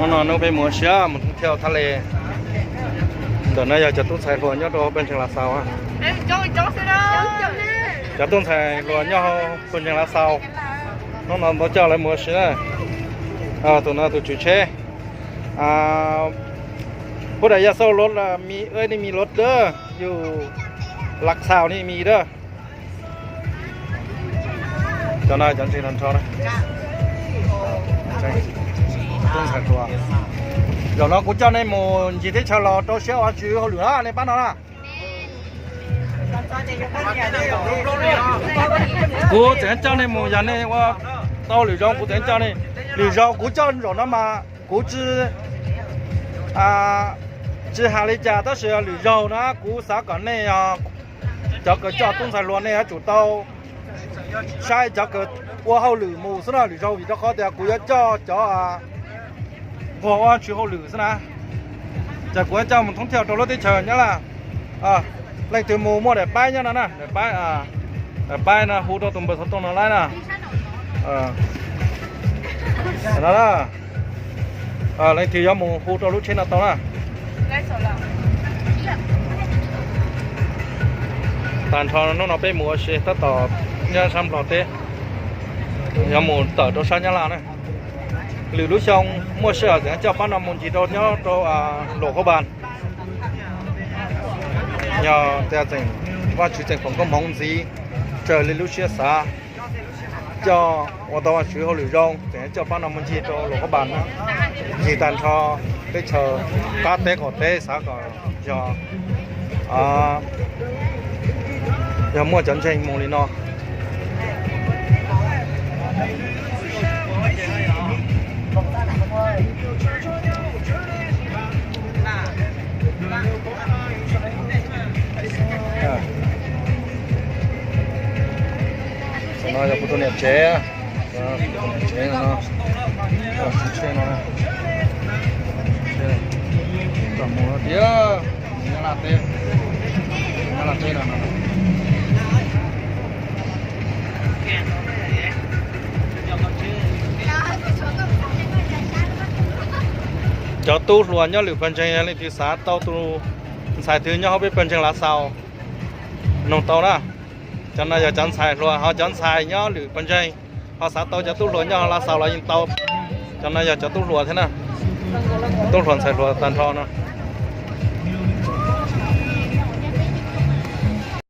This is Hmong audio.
Hnub no peb mus ua si mus thoob thiaj thaj le. Ntawm no yog cov tub ntxhais hluas nyob rau pawg ntseeg Lav Xaus. Cov tub ntxhais hluas nyob hauv pawg ntseeg Lav Xaus. Hnub no tau coj lawv mus ua si na. Tus no tus tswv tsheb. Phúc Đại Gia Sâu Lột là Mi, ơi, đi Mi Luật đó, dù Lạt Xào đi Mi đó. Cov no cov ntseeg tag nrho na. Tub ntxhais hluas. Zaum no kuv coj nej mus ncig teb chaws los rau siab ua Vajtswv hauj lwm na, nej pab no na. Kuv tseem coj nej mus, yog nej ua tau lwm zaus kuv tseem coj nej. Lwm zaus kuv coj zaum no mas kuv tsis, tsis hais li cas, tab sis lwm zaus na kuv xav kom nej, cov kws coj tub ntxhais hluas nej yuav tsum tau saib cov kws ua hauj lwm mus xwb na lwm zaus, vim rau qhov tias kuv yuav coj cov nquag ua Vajtswv hauj lwm xwb na. Ces kuv yuav coj mus thoob thiaj rau lub teb chaws Nyab Laj. Leej twg mus muaj daim paib nyob no na, daim paib, daim paib no hu rau tus npawb xov tooj no lawm na. No na. Leej twg yuav mus hu rau lub tsheb no tau na. Tag nrho hnub no peb mus ua si tab tom nyob sab Nplog teb, yuav mus tawm rau sab Nyab Laj na. Lwm lub xyoo muaj sij hawm tseem coj pab no mus ncig rau nyob rau Luam Qhab Npas. Yog tias tseem, Vajtswv tseem foom koob hmoov ntxiv raws li lub siab xav, coj ua tau Vajtswv hauj lwm zoo, tseem coj pab no mus ncig rau Luam Qhab Npas na. Ncig tag nrho teb chaws qab teb qaum teb, xav kom yog, yog muaj cov ntseeg mus li no. No yog kuv tus niam tsev, niam tsev no, tsheb no, tom mus tiag, Nyab Laj teb, Nyab Laj teb no. Cov tub hluas nyob lwm pawg ntseeg, leej twg xav tau tus ntxhais twg nyob hauv peb pawg ntseeg Lav Xaus, noog tau na. Cov no yog cov ntxhais hluas, ho cov ntxhais nyob lwm pawg ntseeg ho xav tau cov tub hluas nyob Lav Xaus los yeej tau. Cov no yog cov tub hluas thiab na, tub hluas ntxhais hluas tag nrho no.